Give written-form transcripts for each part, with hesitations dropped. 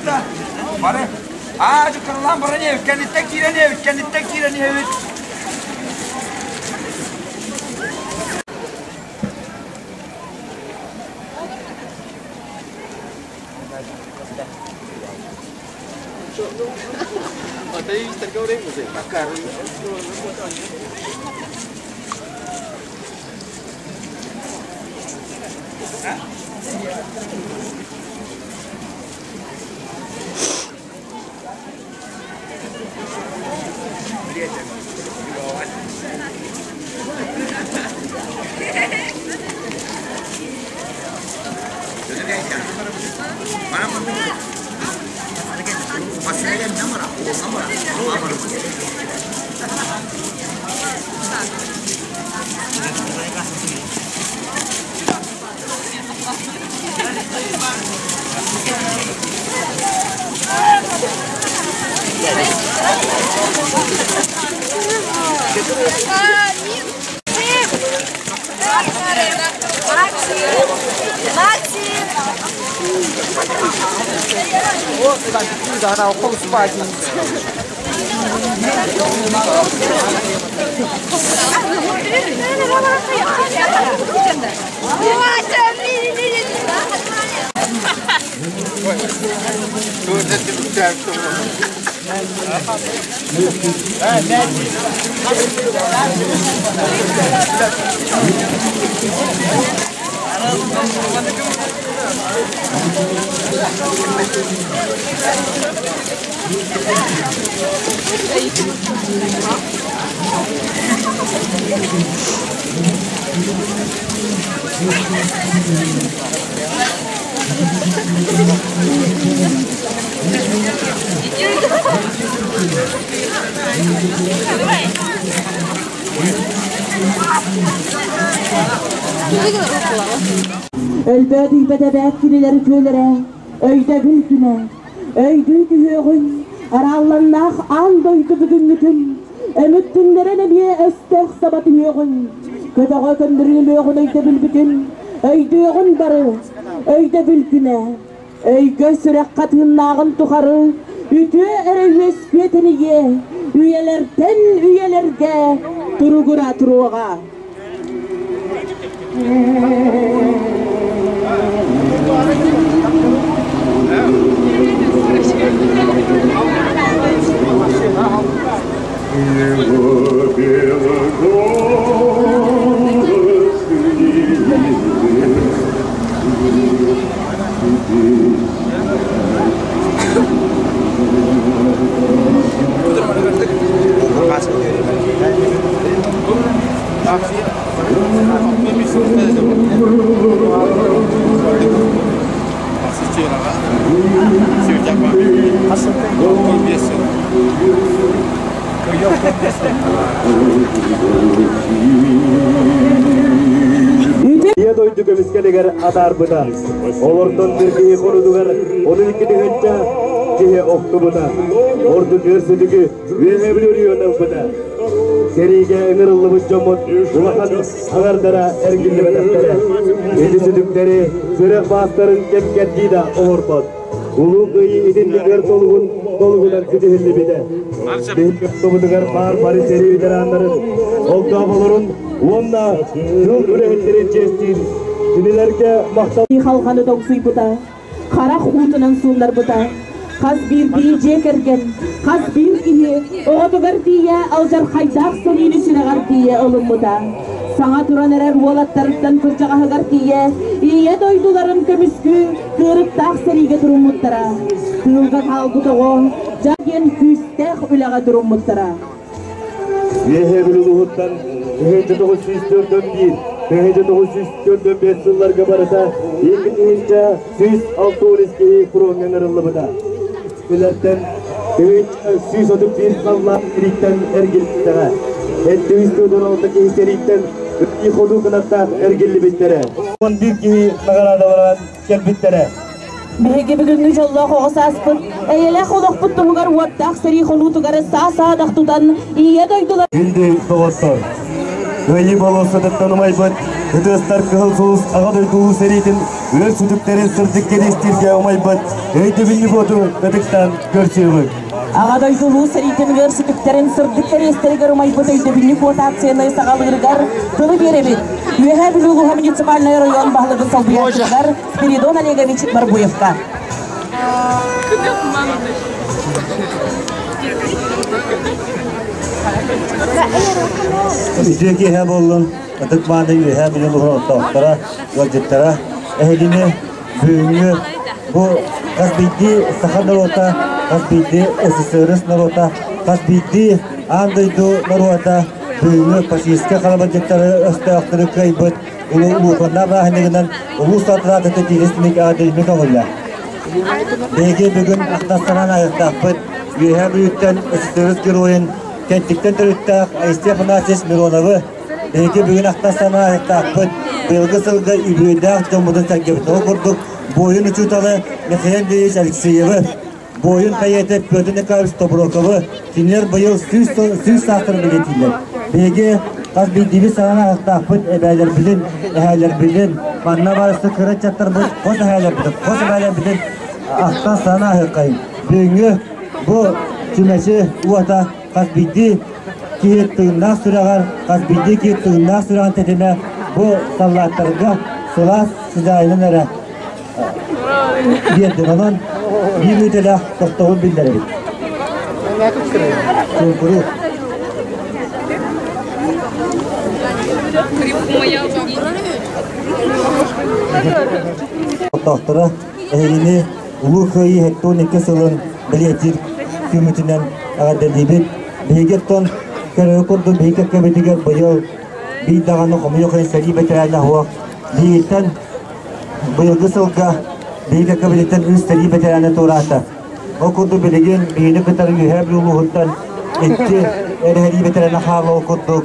кытта бары аа дьуккаралаан баран иһэбит, кэнниттэн киирэн иһэбит, кэнниттэн киирэн иһэбит. Өлбөөдүйбэт эбээт кинилэр үтүөлэрэ, өйдөбүл күнэ, өйдүү түһүөҕүн, араалланнаах аан дойду бүгүҥҥүтүн, өмүттүннэрэн эмиэ өстөөх саба түһүөҕүн, көтөҕө көннөрүнүмүөҕүн өйдөбүлбүтүн, өйдүөҕүн бары, өйдөбүл күнэ, өйгө сүрэххэ тыыннааҕын тухары үтүө эрэ үөскүө тэнийиэ, үйэлэртэн үйэлэргэ туругура туруоҕа. Ийэ дойду көмүскэлигэр атаарбыта. Олортон бир киһи хорудугар ону икки киһи охтубута. Ордук өр сүтүгү үөһэ бүлүрүйэн ылбыта. Сэриигэ ыҥырыллыбыт дьоммут улахан аҥардара эргиллибэтэхтэрэ. Ити сүтүктэри сүрэх баастарын кэм-кэрдии да оҥорбот. Улуу Кыайыы итинник өр толугун толугунан ситиһиллибитэ. Биһиги тобутугар баар бары сэрии ветераннарын, холдооболорун уонна тыыл үлэһиттэрин чиэстиир кинилэргэ махтал халҕаны тоҥсуйбута, харах уутунан сууннарбыта. Хас биирдии дьиэ кэргэн, хас биир киһи оҕотугар тиийэ алдьархайдаах сэриини сүрэҕэр тиийэ ылыммыта. Саҥа туран эрэр уолаттарыттан кырдьаҕаһыгар тиийэ ийэ дойдуларын көмүскүү кыырыктаах сэриигэ туруммуттара. Тыылга хаалбыт оҕо дьа диэн күүстээх үлэҕэ туруммуттара. Үөһээ Бүлүү улууһуттан 1941, 1945 сылларга барыта 2160 киһи фроҥҥа ыҥырыллыбыта. Үлэртэн 131 саллаат сэрииттэн эргиллибиттэрэ. 796 киһи сэрииттэн икки хонуу кынаттаах эргиллибиттэрэ. 11 киһи наҕараадаланан кэлбиттэрэ. Биһиги бүгүҥҥү дьоллоох оҕо сааспыт, эйэлээх олохпут туһугар уоттаах сэрии хонуутугар саа-саадах тутан, ийэ дойдулар Күндү доҕоттор, Кыайыы болуоссатыттан умайбыт Ытыастар Кыһыл Сулус Аҕа дойду Улуу сэриитин ыар сүтүктэрин сырдык кэриэстииргэ умайбыт өйдөбүнньүк уоту ытыктаан көрсүөҕүҥ. Аҕа дойду Улуу сэриитин ыар сүтүктэрин сырдык кэриэстэригэр умайбыт өйдөбүнньүк уот акцияны саҕалыырыгар тылы биэрэбит. Үөһээ Бүлүү улууһа муниципальнай оройуон баһылыгын солбуйааччытыгар Спиридон Олегович Барбуевка. Үтүө киэһэ буоллун, ытык мааны үөһээ Бүлүү улууһун олохтоохторо, ыалдьыттара, эһигини бүгүҥҥү бу хас биирдии саха норуота, хас биирдии СССР норуота, хас биирдии аан дойду норуота бүгүҥҥү фашистскай халабырдьыттары өстөөхтөрү кыайбыт Улуу Улууканнаах бырааһынньыгынан улуус аатыраатыты тириэстимик аадырмик оҥулла. Биһиги бүгүн ахтастаран айахтаахпыт Үөһээ Бүлүүттэн СССР геройун Кэнтиктэн төрүттээх Айсен Афанасьевич Мироновы биһиги бүгүн ахтастаран айахтаахпыт быйылгы сылга үбүлүөйдээх дьоммутун сэргэбит. Ол курдук буойун учууталы Михаил Андреевич Алексеевы, буойун поэта Петр Николаевич Тобуроковы кинилэр быйыл 100 саастарын бэлиэтииллэр. Биһиги хас биирдиибит саҥаны аһахтаахпыт эбээлэрбитин, эһээлэрбитин, манна барыста кыра ыччаттарбыт хос эһээлэрбитин, хос эбээлэрбитин ахтан сана аһыаххайын. Бүгүҥҥү бу чүмэчи уота хас биирдии киһи тыыннаах сүрэҕэр, хас биирдии киһи тыыннаах сүрэҕин тэтимэ бу саллааттарга сылаас сыдьаайынан эрэ биэрдин. Онон биир мүнүүтэлээх тохтобул биллэрэбит. Чуҥкуруу. Олохтоохторо эһигини Улуу Кыайыы 72 сылын бэлиэтиир күммүтүнэн эҕэрдэлиибит. Биһиги оттон көрөрү курдук биһиги кэккэбитигэр быйыл биир даҕаны хомойуох иһин сэрии бэтэрээнэ суох. Биһигиттэн быйылгы сылга биһиги кэккэбититтэн үс сэрии бэтэрээнэ туораата. Ол курдук билигин биһигини кытары Үөһээ Бүлүү улууһуттан икки эрэһэрии бэтэрээнэ хаалла ол курдук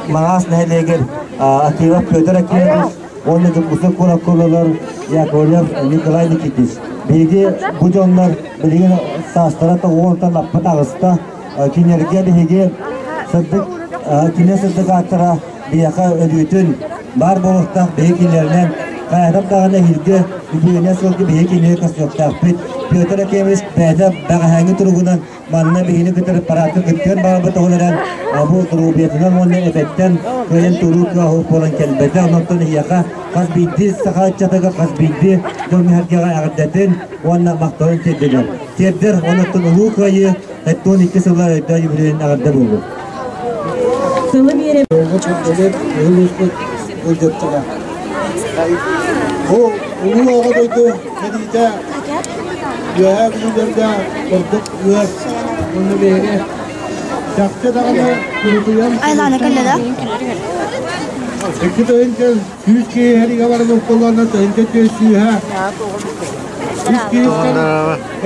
Маҥаас нэһилиэгэр Акимов Петр Акимович уонна Дьокуускай куоракка олорор Яковлев Николай Никитич. Биһиги бу дьоннор билигин саастара тоҕуонтан аппат аҕыста. Кинилэргэ биһиги сырдык кинилэр сырдык ааттара биһиэхэ өлүүтүн баар буолуохтаах биһиги кинилэринэн хайатар даҕаны эһиилги үбүлүөйүнэн сылгы биһиги кинилэри көрсүөхтээхпит. Петр Акимович бэйэтэ бэҕэһээҥҥи туругунан Манна биһини кытары параадка кыттыан баҕарбыт оҕолор эрэн, бу доруобуйатынан уонна эбэттэн кыайан туруу кыаһыл буолан кэлбэтэ. Онтон эһиэхэ хас биирдии саха ыччатыгар хас биирдии дьон-сэргэҕэ эҕэрдэтин уонна махталын тиэрдилэр. Тиэрдэр онуттан Улуу Кыайыы 72 сыла өйдөөн үбүлүөйүн эҕэрдэ буоллун. Сылы биэрэ Бу улуу Аҕа дойду сэриитэ Үөһээ Бүлүүлэргэ ордук ыар уонна биһиги чахчы даҕаны курутуйан Айлаана кэллэ да? Икки тыһыынча сүүс киһи эригэ барбыт буоллаҕына тыһыынча түөрт сүүһэ үс киһиттэн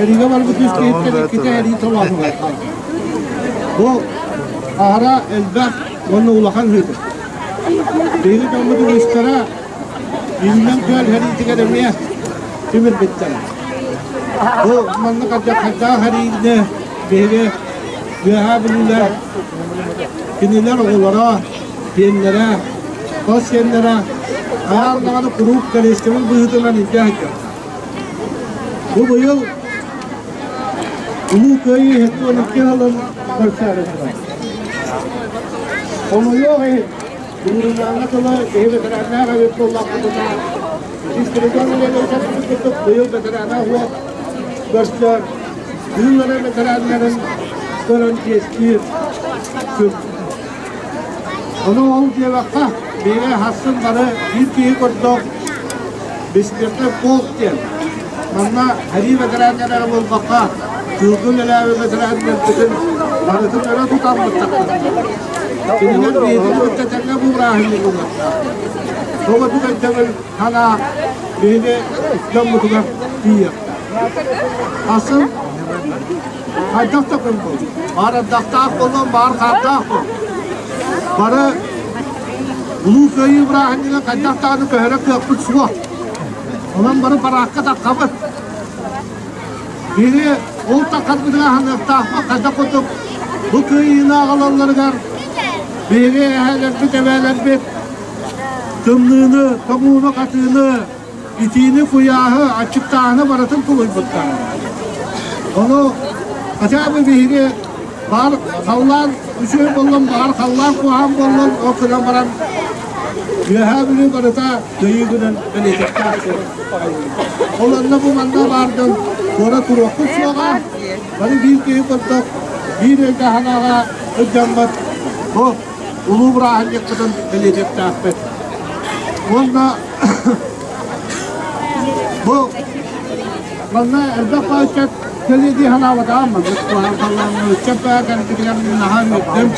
эригэ барбыт үс киһиттэн иккитэ эрии толоотулар. Бу аһара элбэх уонна улахан ыһыытыр. Биһиги дьоммут үгүстэрэ Иллэҥ күөл сэриитигэр эмиэ тимирбиттэрэ. Бу маннык алдьархайдаах сэриини биһиги Үөһээ Бүлүүлэр кинилэр оҕолоро, сиэннэрэ, хос сиэннэрэ хайаан даҕаны куруук кэриэстэбил быһыытынан илдьэ сылдьар. Бу быйыл Улуу Кыайыы 72 сылын көрсөөрү турар. Хомойуох иһин, Буурунааҥҥа тыла киһи бэтэрээннээх эбит буоллахпытына, Истригон үлэлэри курдук быйыл бэтэрээнэ суох көрсөр, тыыл эрэ бэтэрээннэрин көрөн чиэстиир күн. Ону ол диэбэххэ, биһиги хассын бары биир киһи курдук бессмертный полк диэн. Манна сэрии бэтэрээннэрэ эрэ буолбакка, тыылга үлэлээбит бэтэрээннэрбитин барытын өрө тутаммыт тахсар. Кинилэр биһиги кытта тэҥҥэ бу бырааһынньык ылыахтаах. Тоҕо өйдөбүл санаа биһиги дьоммутугар тиийиэхтээх. Атын хайдах да күн буоллун, баар ардахтаах буоллун, баар хаардаах буоллун. Бары Улуу Кыайыы бырааһынньыга хайдах даҕаны көһөрө кыахпыт суох. Онон бары параакка таххабыт. Биһиги ол таххарбытыгар аһыныахтаахпыт хайдах курдук бу кыайыыны аҕалалларыгар биһиги эһээлэрбит, эбээлэрбит, Тымныыны, тоҥууну-хатыыны, итиини-куйааһы, аччыктааһыны барытын тулуйбуттар. Ону хотя бы биһиги баар халлаан үчүгэй буоллун, баар халлаан куһаҕан буоллун, ол гынан баран Үөһээ Бүлүү барыта кыайыы күнүн бэлиэтиэхтээх. Ол онно бу манна баар дьон туора туруохпут суоҕа, бары биир киһи курдук биир өйгө-санааҕа сылдьаммыт бу улуу бырааһынньыкпытын бэлиэтиэхтээхпит. Уонна бу манна элбэх ыччат кэлиэ дии санаабатаҕым, маннык куһаҕан халлааҥҥа ыччат баа кэлбитигэр наһаа үөрдүм.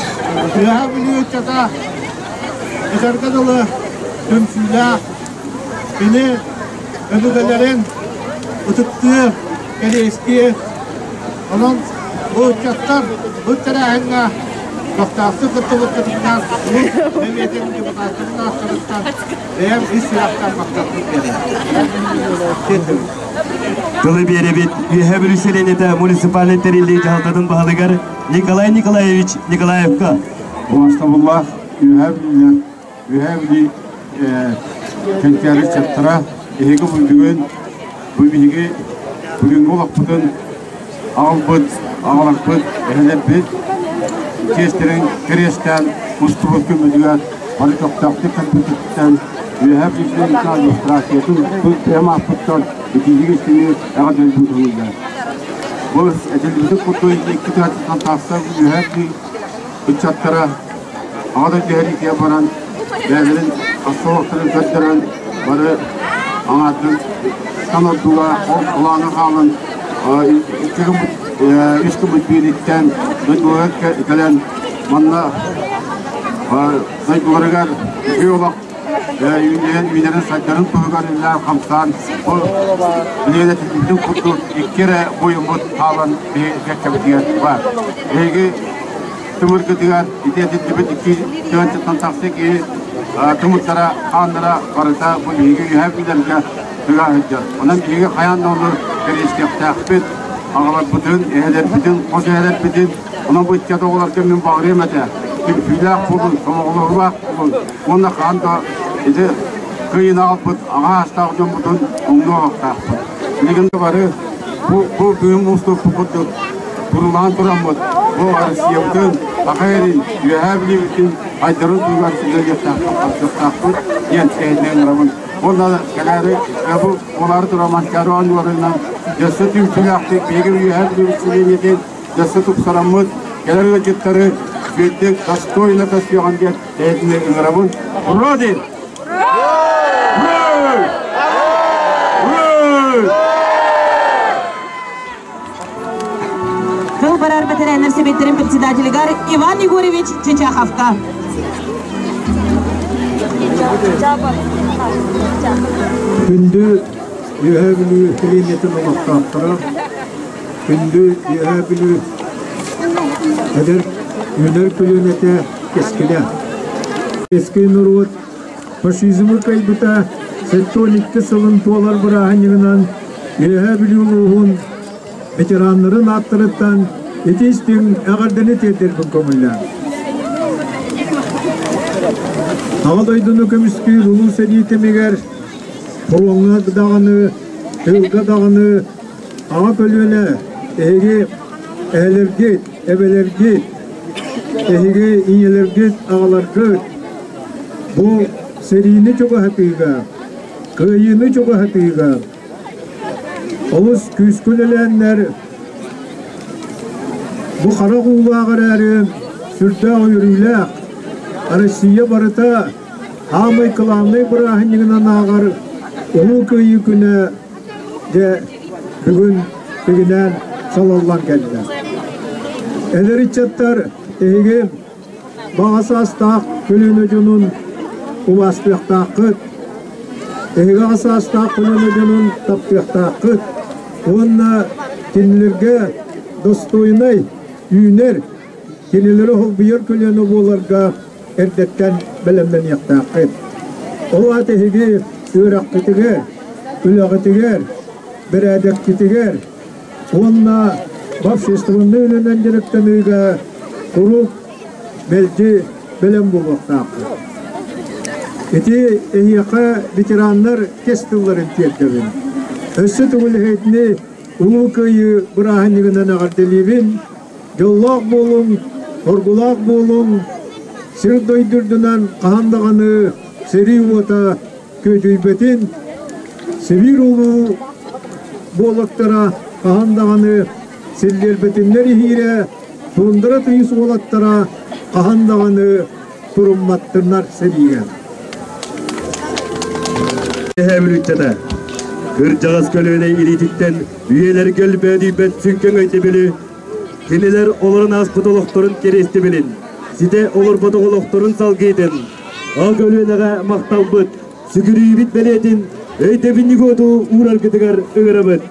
Үөһээ Бүлүү ыччата этэргэ дылы түмсүүлээх, кини өбүгэлэрин ытыктыы, кэриэстии. Онон бу ыччаттар бу тэрээһиҥҥэ көхтөөхтүк кыттыбыккытыттан улуус Сэбиэтин депутаттарын ааттарыттан бэйэм ис сүрэхтэн махталбын биэрэбин. Тылы биэрэбит Үөһээ Бүлүү сэлиэнньэтэ муниципальнай тэриллии дьаһалтатын баһылыгар Николай Николаевич Николаевка. Убаастабыллаах Үөһээ Бүлүүлэр, Үөһээ Бүлүү кэнчээри ыччаттара, эһиги бүгүн бу биһиги бүгүҥҥү олохпутун аҕалбыт, аҕаларбыт, эһэлэрбит чиэстэрин кэриэстээн мустубут күммүтүгэр бары көхтөөхтүк кэлбититтэн Үөһээ Бүлүү администрациятын бэйэм ааппыттан итиитик истиҥник эҕэрдэлиибин көҥүллээн. Бу этиллибитин курдук икки тыһыынчаттан тахса Үөһээ Бүлүү ыччаттара Аҕа дойду сэриитигэр баран бэйэлэрин остолоохторун көрдөрөн бары аҥаардын ордуга ол олооно хаалан үс күммүт биириттэн дойдуларыгар кэлэн манна дойдуларыгар үтүө олох үүнэрин сайдарын туһугар үлэлээн хамсаан ол билиэнэтин курдук икки эрэ буойуммут хаалан биһиги кэккэбитигэр баар. Биһиги Тымыргытыгар ити этиллибит икки тыһыынчаттан тахса киһи тымырдара, хааннара барыта бу биһиги үөһээ билэргэ тыга сылдьар. Онон биһиги хайаан да ону кэриэстиэхтээхпит, аҕаларбытын, эһэлэрбитин, хос эһэлэрбитин, онон бу ыччат оҕолорго мин баҕарыам этэ, түмсүүлээх буолун, сомоҕолоһуулаах буолун уонна хаан да ити кыайыыны аҕалбыт аҕа саастаах дьоммутун умнуохтаахпыт. Билигин да бары бу бу бүгүн мустубуппут курдук Курулаан тураммыт, бу Россиябытын, Саха сирин, Үөһээ Бүлүүбүтүн айдарын туһугар үлэлиэхтээхпит диэн эһиннэн ыҥырабын. Уонна кэлээри бу буолаары турар Манчаары оонньууларынан дьөссө түмсүүлээхтик биһиги Үөһээ Бүлүүбүт сэлиэнньэтин дьөссө тупсараммыт, кэлэр ыалдьыттары үчүгэйдик достойно көрсүөҕүн диэн эһиннэн ыҥырабын. Ура диэн! Ура! Ура! Тыл барар бэтэрээннэр сэбиэттэрин председателигэр Иван Егорович Чычаховка. Күндү Үөһээ Бүлүү сэлиэнньэтин олохтоохторо, күндү Үөһээ Бүлүү эдэр үүнэр көлүөнэтэ кэскилэ. Кэскил норуот фашизмы кыайбыта 72 сылын туолар бырааһынньыгынан Үөһээ Бүлүү улууһун ветераннарын ааттарыттан ити истиҥ эҕэрдэни тиэрдэрбин көҥүллээн. Аҕа дойдуну көмүскүүр улуу сэрии кэмигэр фроҥҥа даҕаны, тыылга даҕаны аҕа көлүөнэ эһиги эһэлэргит, эбэлэргит, эһиги ийэлэргит, аҕаларгыт бу сэриини чугаһатыыга, кыайыыны чугаһатыыга Олус күүскэ үлэлээннэр бу харах уулаах эрээри сүрдээх үөрүүлээх Россия барыта аамай кылааннай бырааһынньыгынан ааҕар Улуу Кыайыы күнэ дьэ бүгүн тигинээн салаллан кэллэ. Эдэр ыччаттар эһиги Баҕа саастаах көлүөнэ дьонун убаастыахтааххыт, эһиги аҕа саастаах көлүөнэ дьонун таптыахтааххыт уонна кинилэргэ достойнай үүнэр, кинилэри холбуйар көлүөнэ буоларга эрдэттэн бэлэмнэниэхтээххит. Ол аата эһиги үөрэххитигэр, үлэҕитигэр, бэрээдэккитигэр уонна общественнай үлэнэн дьарыктаныыга куруук мэлдьи бэлэм буолуохтаахпыт. Ити эһиэхэ ветераннар кэс тылларын тиэрдэбин. Өссө төгүл эһиэтини Улуу Кыайыы бырааһынньыгынан эҕэрдэлиибин. Дьоллоох буолуҥ, оргулаах буолуҥ, сир дойду үрдүнэн хаһан даҕаны сэрии уота күөдьүйбэтин, Сибиир улуу буолактара хаһан даҕаны силлиэрбэтиннэр иһиирэ, туундара тыйыс уолаттара хаһан даҕаны турумматтыннар сэриигэ. Эһэбилүччэтэ. Кырдьаҕас көлүөнэ илиититтэн үйэлэргэ өлбөөдүйбэт сүҥкэҥ өйдөбүлү кинилэр олорон ааспыт олохторун кэриэстэбилин, ситэ олорботох олохторун салгыытын, ол көлүөнэҕэ махталбыт, сүгүрүйүүбүт бэлиэтин өйдөбүнньүк уоту уураргытыгар ыҥырабыт.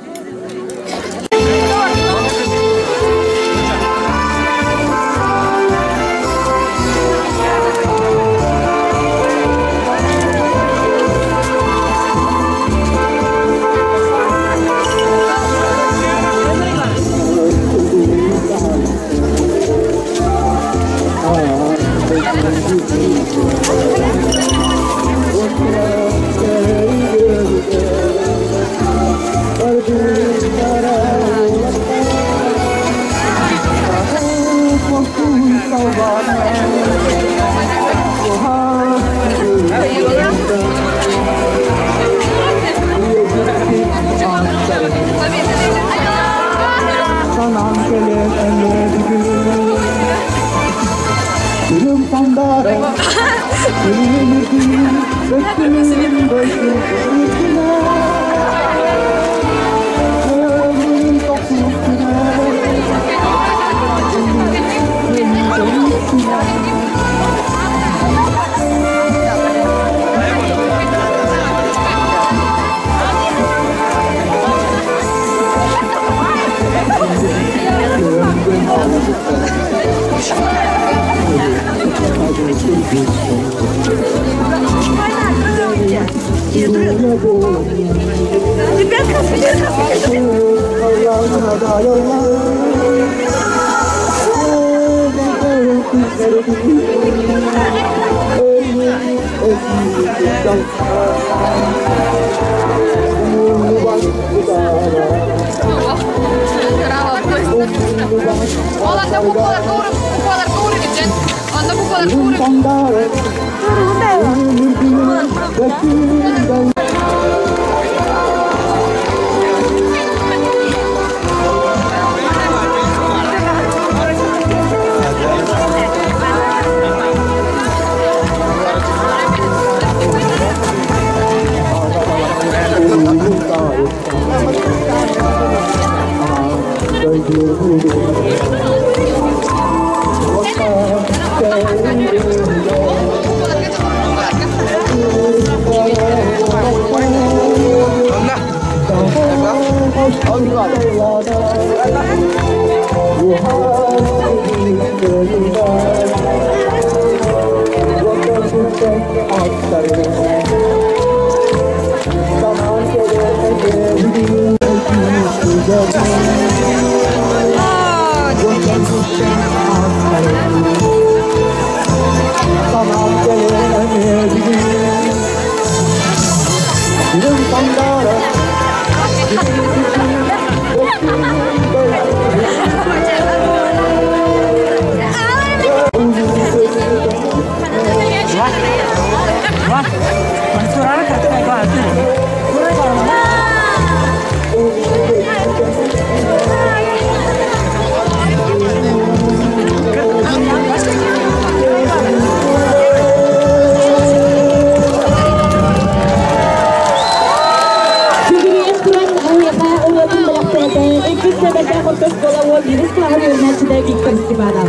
Сүгүрүйэн туран эһиэхэ ылыатын бэлэхтээтэ иккис сэбэрдээх орто оскуола уон биирис кылааһын үөрэнээччитэ Виктор Степанов.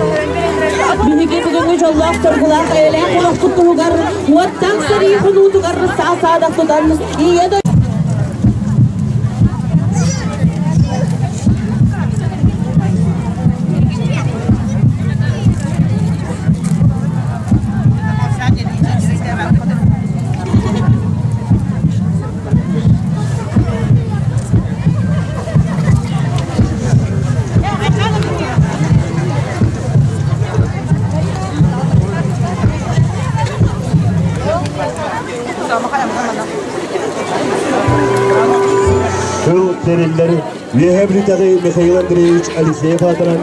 Биһиги бүгүҥҥү дьоллоох соргулаах эйэлээх олохпут туһугар уоттаах сэрии хонуутугар саа-саадах тутан Ийэ дойду Тэриллэр Үөһээ Бүлүүтээҕи Михаил Андреевич Алексеев аатынан.